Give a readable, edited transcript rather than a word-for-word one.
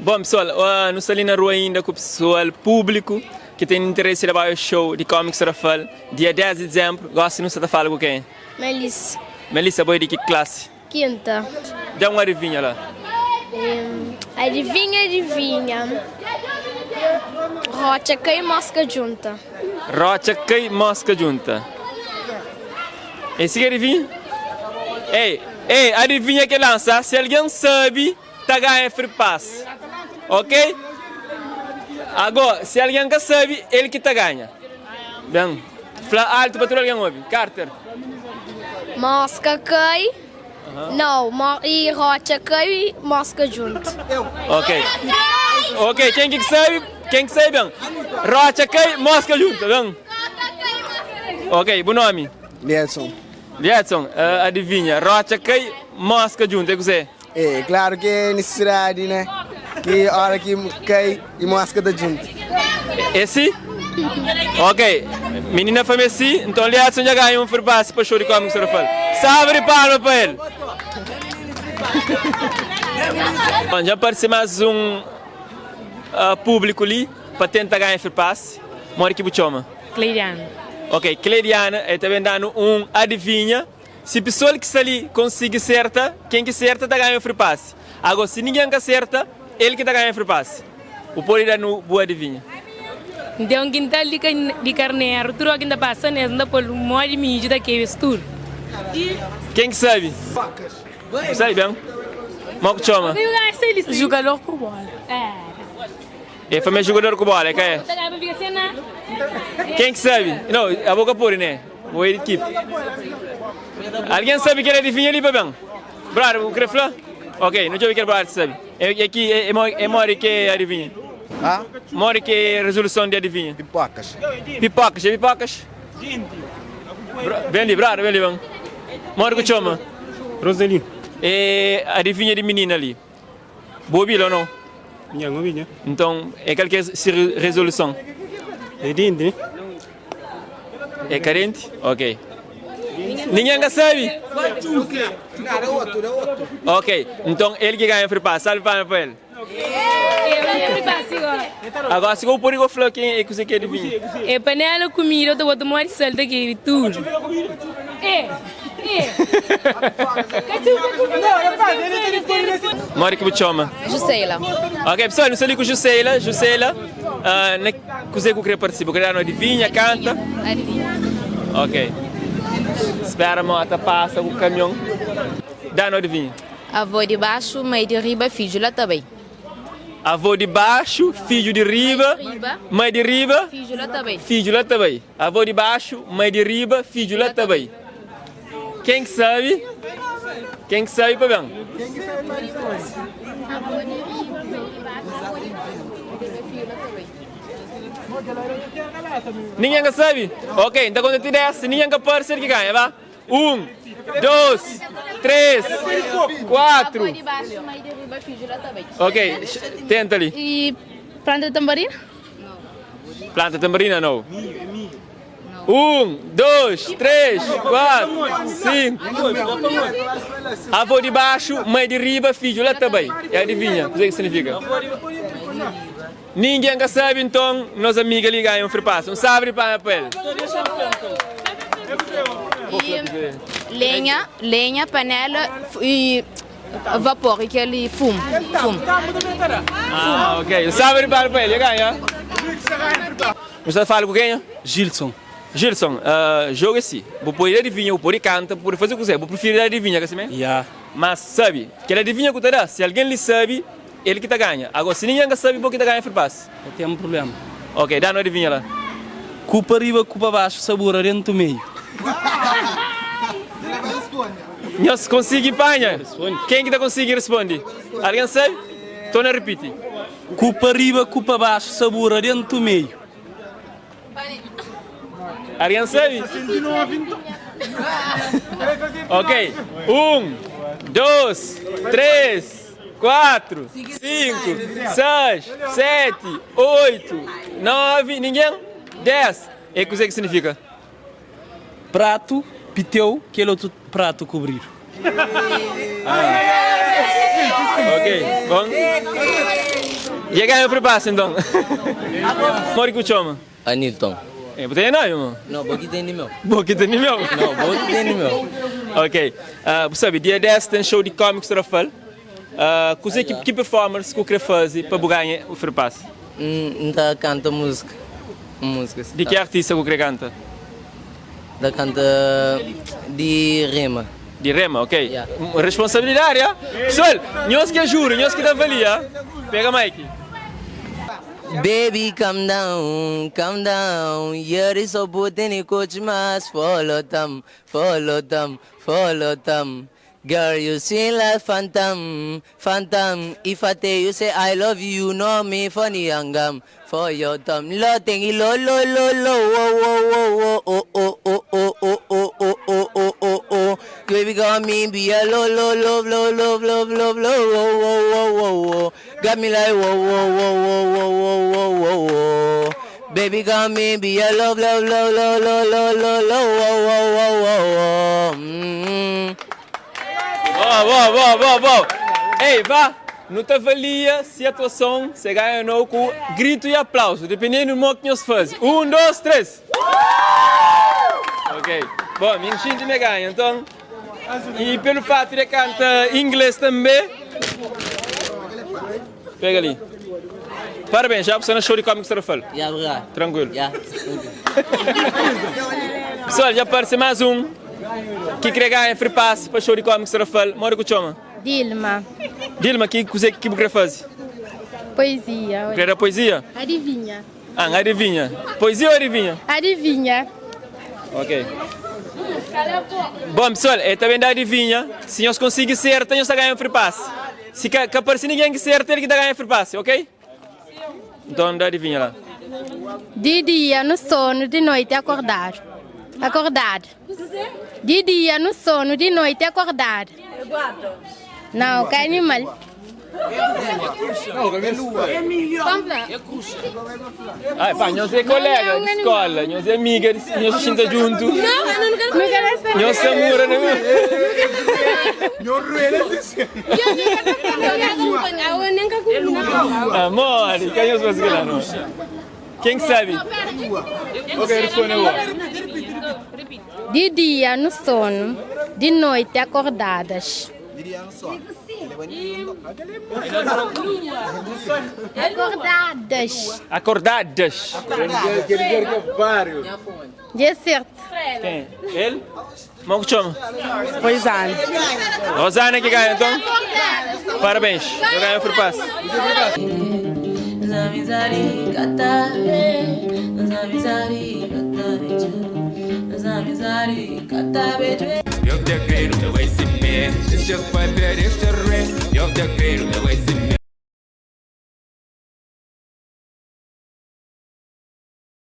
Bon pesoal, nu sta li na rua inda ku pesoal públiku ki ten interesi di bai show di Comics Rafal dia 10 di dizembru. Gosi nu sta ta fala ku kenha? Melissa. Melissa, bo é di ki klasi? Kinta. Da un adivinha la. Adivinha, adivinha. Rotxa kai, moska djunta. Rotxa kai, moska djunta. É si ki adivinha? Ei, ei, adivinha ke lansa? Si algen sabe, ta ganha free pass. Ok? Ago, si algen ka sabe, el ki ta ganha. Ben, fla altu pa tudu algen obi. Carter. Moska kai, nau, i rotxa kai, moska djuntu. Ok. Ok, ken ki sabe, ken ki sabe ben. Rotxa kai, moska djuntu, ben. Ok, bu nomi? Liedson. Liedson, uh, adivinha, rotxa kai, moska djuntu, é kuzê? É klaru ki é nisisidadi, né? Ki ora ki kai i moska ta djunta. É si? Ok, minina fla ma é si, nton Liedson dja ganha un free pass pa show di Cómico Sarafal. Salva di palma pa el! Bon, dja parse más un uh, públiku li pa tenta ganha free pass. Modi ki bu txoma? Cleidiana. Ok, Cleidiana, el ta ben da-nu un adivinha. Si pesoal ki sta li konsigi serta, ken ki serta ta ganha un free pass. Ago, si ningen ka serta, el ki ta ganha free pass. Bu pode da-nu bu adivinha? N ten un kintal di di karneru, tudu óki N ta pasa nes, N ta pô-l un mó di midju ta kebe es tudu. Ken ki sabe? Bu sabe ben? Mo ku txoma? Jugador ku bola. E fla ma é jugador ku bola, é ka é? Ken ki sabe? No, abo ka pode, ne? Bo é di ekipe. Algen sabe kel adivinha li pa ben? Brother, bu kre fla? Ok, nu djobe kel brother ki sabe. É, é ki, é, é modi ki é adivinha? Ha? Modi ki é resoluson di adivinha? Pipokas. Pipokas, é pipokas? Ben li, brother, ben li, ben. Modi ku txoma? Rosalino. É adivinha di minina li. Bu obi-l ô nau? Nha, N obi nha. Nton, é kal ki é se rezoluson? É denti, né? É ka denti? Ok. Ningen ka sabe? Ok, nton el ki ganha free pass. Salve palma pa el. Agora si bu pode go fla ken é kuzê ki é adivinha. É panela kumida, eu ta bota mó di sal ta kebe tudu. É. Modi ki bu txoma? Juseila. Ok, pessoal, nu sta li ku Juseila. Juseila, uh, na kuzê ku kre partisipa? Kre da-nu adivinha, kanta? Adivinha. Ok. Spera mota pasa ku kamion. Da-nu adivinha. Avó di baxu, mai di riba, fidju la ta bai. Avó di baxu, fidju di riba, mai di riba, fidju la ta bai. Fidju la ta bai. Avó di baxu, mai di riba, fidju la ta bai. Ken ki sabe? Ken ki sabe pa ben. Ningen ka sabe? Ok, N ta konta ti 10, si ningen ka parse el ki ganha, ba. 1, 2, 3, 4. Avó di baxu, mai di riba, fidju la ta bai. Ok, tenta li. E planta tambarina? Planta tambarina nou. 1, 2, 3, 4, 5. Avó di baxu, mai di riba, fidju la ta bai. E adivinha kuzê ki signifika? Ningen ka sabe, nton nos amiga li ganha un fripasa. Un salva di palma pa el. E lenha, lenha, panela e Vapor e kel fumu, fumu. Ah, ok. Salva di palma pa el, e ganha. Bu sta fala ku kenha? Gilson. Gilson, uh, jogo é si. Bu pode adivinha, bu pode kanta, bu pode faze kuzê. Bu prifiri adivinha, ka si mé? Ya. Mas sabe, kel adivinha ku ta da, si algen li sabe, el ki ta ganha. Agora, si ningen ka sabe, bo ki ta ganha free pass. Ka ten problema. Ok, da-nu adivinha la. Ku pa riba, ku pa baxu, sabura dentu meiu. Nhos konsigi panha? Ken ki ta konsigi responde? Algen sabe? Torna ripiti. Ku pa riba, ku pa baxu, sabura dentu meiu. Algen sabe? Ok, 1, 2, 3, 4, 5, 6, 7, 8, 9, ningen? 10. E kuzê ki signifika? Pratu, piteu, kel otu pratu kubridu. Ok, bon. Dja ganha free pass nton. Modi ki bu txoma? Anilton. Eh, bu ten nomi mo? No, bo ki ten di meu. Bo ki ten di meu? No, bo ki ten di meu. Ok. Bu sabe, dia 10 ten show di Comics Tarrafal. Kuzê ki, ki performance ku kre faze pa bu ganha o free pass? N ta kanta múzika. Un múzika si. Di ki artista ku kre kanta? N ta kanta di Rema. Di Rema, ok. Yeah. Responsabilidadi, ah? Pessoal, nhos ki é júri, nhos ki ta avalia. Pega mic. Baby calm down, calm down Yari so bu tene coach mas Follow tam, follow tam, follow tam Girl you sweet like phantom, phantom If I tell you say I love you, you know me funny yangam For your thumb Lo tengi lo lo lo lo wo wo wo wo oh oh oh oh oh oh oh oh oh oh oh Baby got me be a lo lo lo lo lo lo lo lo wo wo wo wo wo Got me like wo wo wo wo wo wo wo wo wo Baby got me be a love love love love love love love love wo wo wo wo wo mm. Boa, boa, boa, boa, boa. Ei, vá, nu ta avalia si atuason se ganha ou não ku grito e aplauso, dependendo do modo que nhos faze. 1, 2, 3. Ok. Bom, mi xinti me ganha, então. E pelo fato de canta inglês também. Pega ali. Parabéns, já você na show de Comics Tarrafal. Ya, obrigado. Tranquilo. Ya. Pessoal, já aparece mais um que quer ganhar free pass para show de Comics Tarrafal. Mora com o chama. Dilma, Dilma, que coisa que você quer fazer? poesia. Quer a poesia? Adivinha? Ah, adivinha. Poesia ou adivinha? Adivinha. Ok. Bom, pessoal, é também da adivinha. Se nós conseguir certo, nós ganhamos free pass. Se que, que aparecer ninguém que certo, ele que tá ganhando free pass, ok? Então, dá adivinha lá. De dia no sono, de noite acordar. Acordado. De dia no sono, de noite acordado. Não, que animal. Ah, pá, nós é colega de escola, nós é amiga, nós se junto. Nós samura, não é? Amor, quem nós faz lá, não? Quem que sabe? Ok, responde agora. De dia no sono, de noite acordadas. Acordadas. Acordadas. De certo. Quem? Ele? Como que chama? Rosane. Rosana que ganha, então? Parabéns. Eu ganho o free pass. Eu te quero, eu